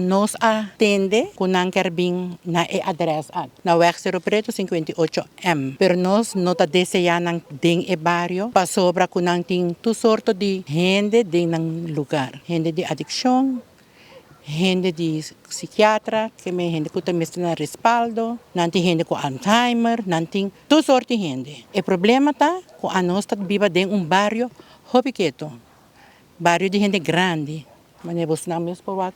Nos a tende ku nan ker bin na e adrès aki, na Weg Cerro Preto 58M, pero nos no ta deseá nan den e bario pasobra ku nan tin tur sorto di hende den nan lugar, hende di adikshon, hende di sikiatra, ke men hende ku ta mester nan respaldo, nan tin hende ku Alzheimer, nan tin tur sorto di hende. E problema ta ku anos ta biba den un bario hopi keto, bario di hende grandi, manera bosnan mes por wak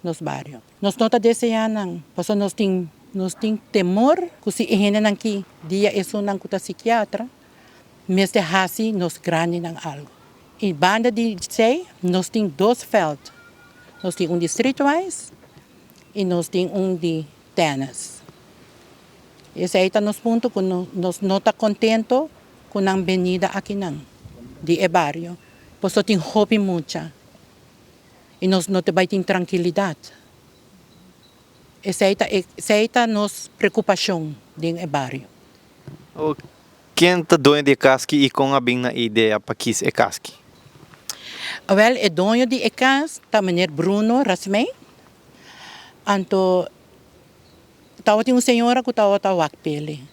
nos bario. Nos no ta deseá nan, pasobra nos tin nos tin temor ku si e hendenan ki dia esunnan ku ta sikiatra mester hasi nos grandinan algu. I banda di esei nos tin dos vèlt, nos tin un di streetwise i nos tin un di tènis. Esei ta nos punto ku nos no ta kontento ku nan benida akinan di e bario, pasobra tin hopi mucha i nos no ta bai tin trankilidat. Esei ta esei ta nos preokupashon den e bario. Ken ta doño di e kas ki i kon a bin na e idea pa kis e kas ki? Awel, e doño di e kas ta meneer Bruno Rasmijn. Anto tabatin un señora ku tabata wak pele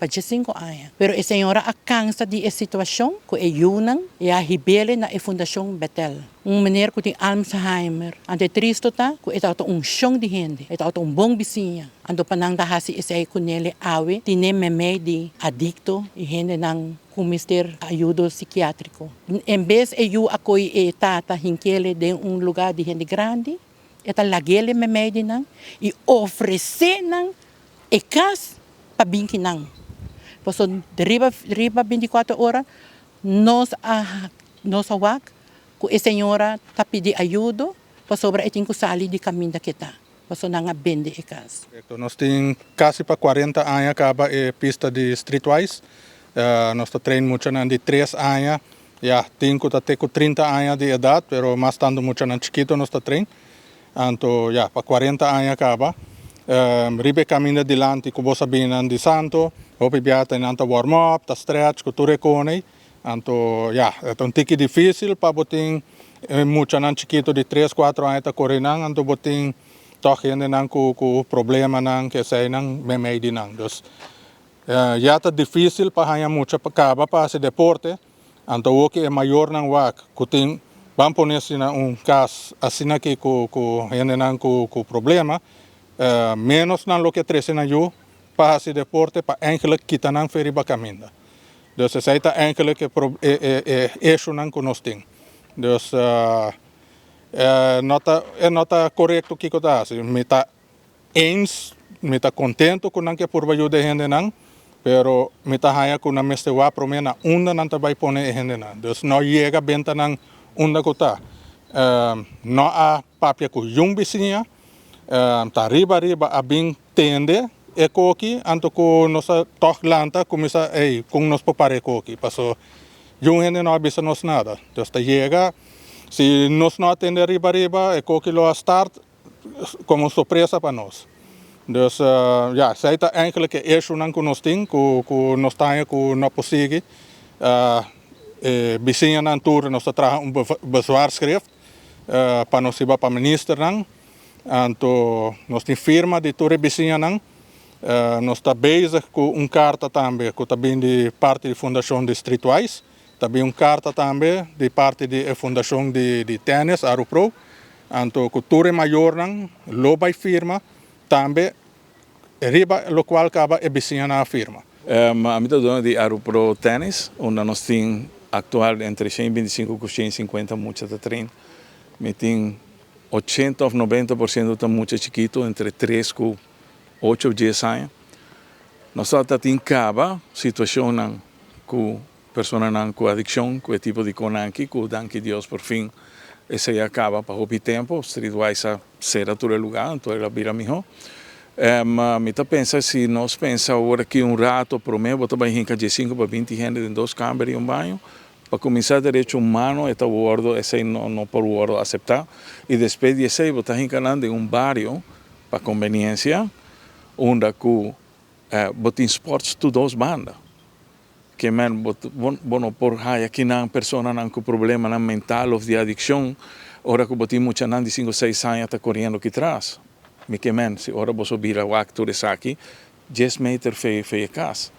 pa diesinku aña. Pero e señora a kansa di e situashon ku e yunan i a hib'ele na e Fundashon Betel. Un meneer ku tin Alzheimer. Anto e tristo ta ku e tabata un shon di hende. E tabata un bon bisiña. Anto pa nan ta hasi esei ku nele awe tine memei di adikto i hendenan ku mester ayudo sikiatriko. En bes e yu a koi e tata hinkele den un lugá di hende grandi, e ta lag'ele memei di nan i ofresé nan e kas pa bin ki nan. Pasobra riba riba bintikuater ora nos a nos a wak ku e señora ta pidi ayudo pasobra e tin ku sali di kaminda ke ta. Pasobra nan a bende e kas. Korekto. Nos tin kasi pa kuarenta aña kaba e pista di Streetwise. Nos ta train muchanan di tres aña, ya tin ku ta te ku 30 aña di edat, pero mas tantu muchanan chikitu nos ta train. Anto ya, pa 40 aña kaba. Riba e kaminda dilanti ku bo sa bini nan di Santo, hopi bia ta nan ta warm up, ta stretch ku tur e kone. Anto ya, e ta un tiki difísil pa bo tin e muchanan chikitu di tres, kuater aña ta kore nan, anto bo tin tòg hendenan ku ku problemanan, ke eseinan meimei di nan. Dus ya ta difísil pa haña mucha pa kaba pa hasi deporte, anto awor ku e mayornan wak ku tin ban pone asina un kas asina aki ku ku hendenan ku ku problema, ménos nan lo ke trese nan yu pa hasi deporte pa èinkelijk kita nan fe riba kaminda. Dus esei ta eigenlijk e e e issuenan ku nos tin. Dus e no ta e no ta korekto kiko ta hasi. Mi ta eens, mi ta kontento ku nan ke purba yuda e hendenan, pero mi ta haña ku nan mester wak promé na unda nan ta bai pone e hendenan. Dus no yega benta nan unda ku ta. No a papia ku yun bisiña, ta riba riba a bin tende e koki, anto ku nos a tòg lanta kuminsá, ey, kon nos por para e koki? Paso yun hende no a bisa nos nada. Dus ta yega, si nos no a tende riba riba, e koki lo a start komo un sorpresa pa nos. Dus, ya, esei ta eigenlijk e issuenan ku nos tin, ku ku nos ta haña ku no por sigui. E bisiñanan tur nos ta traha un bezwaarschrift pa nos hiba pa ministernan. Anto nos tin firma di tur e bisiñanan. Nos ta bezig ku un karta tambe ku ta bin di parti di fundashon di Streetwise. Ta bin un karta tambe di parti di e fundashon di tènis Arupro. Anto ku tur e mayornan lo bai firma tambe riba lokual kaba e bisiñanan a firma. Ami ta doño di Arupro Tènis unda nos tin aktual entre 125 ku 150 mucha ta train. Mi tin 80 òf 90% ta mucha chikitu entre 3 ku 8 òf 10 aña. Nos tabata tin kaba situashonnan ku personanan ku adikshon, ku e tipo di kosnan aki, ku danki Dios por fin esei a kaba pa hopi tempu. Streetwise a sera tur e lugá, anto el a bira mihó. Mi ta pensa si nos pensa awor aki un rato promé bo ta bai hinka 15 pa 20 hende den dos kamber i un baño. Pa kuminsá, derecho humano e ta wòrdu, esei no por wòrdu aseptá. I despues di esei bo ta hinka nan den un bario pa konveniensia unda ku bo tin sports tur dos banda. Ke men bo no por haña kinan personanan ku problemanan mental òf di adikshon. Ora ku bo tin muchanan di 5, 6 aña ta koriendo aki tras. Mi ke men, si ora bo bira wak tur esaki, 10 meter for di kas.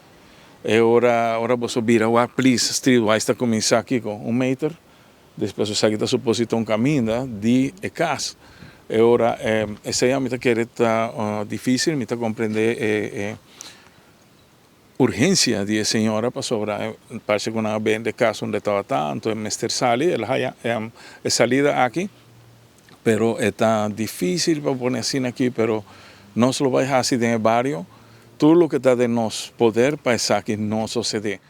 E ora bo bira wak, please, Streetwise ta kuminsá aki ku 1 meter, despues esaki ta suposito un kaminda di e kas. E ora, esei mi ta kere ta difísil, mi ta komprondé e urgensia di señora pasobra parse ku nan a bende kas unda tabata, anto mester sali, el a e salida aki, pero ta difísil pa pone asina aki, pero nos lo bai hasi den bario tur loke ta den nos poder pa esaki no sosodé.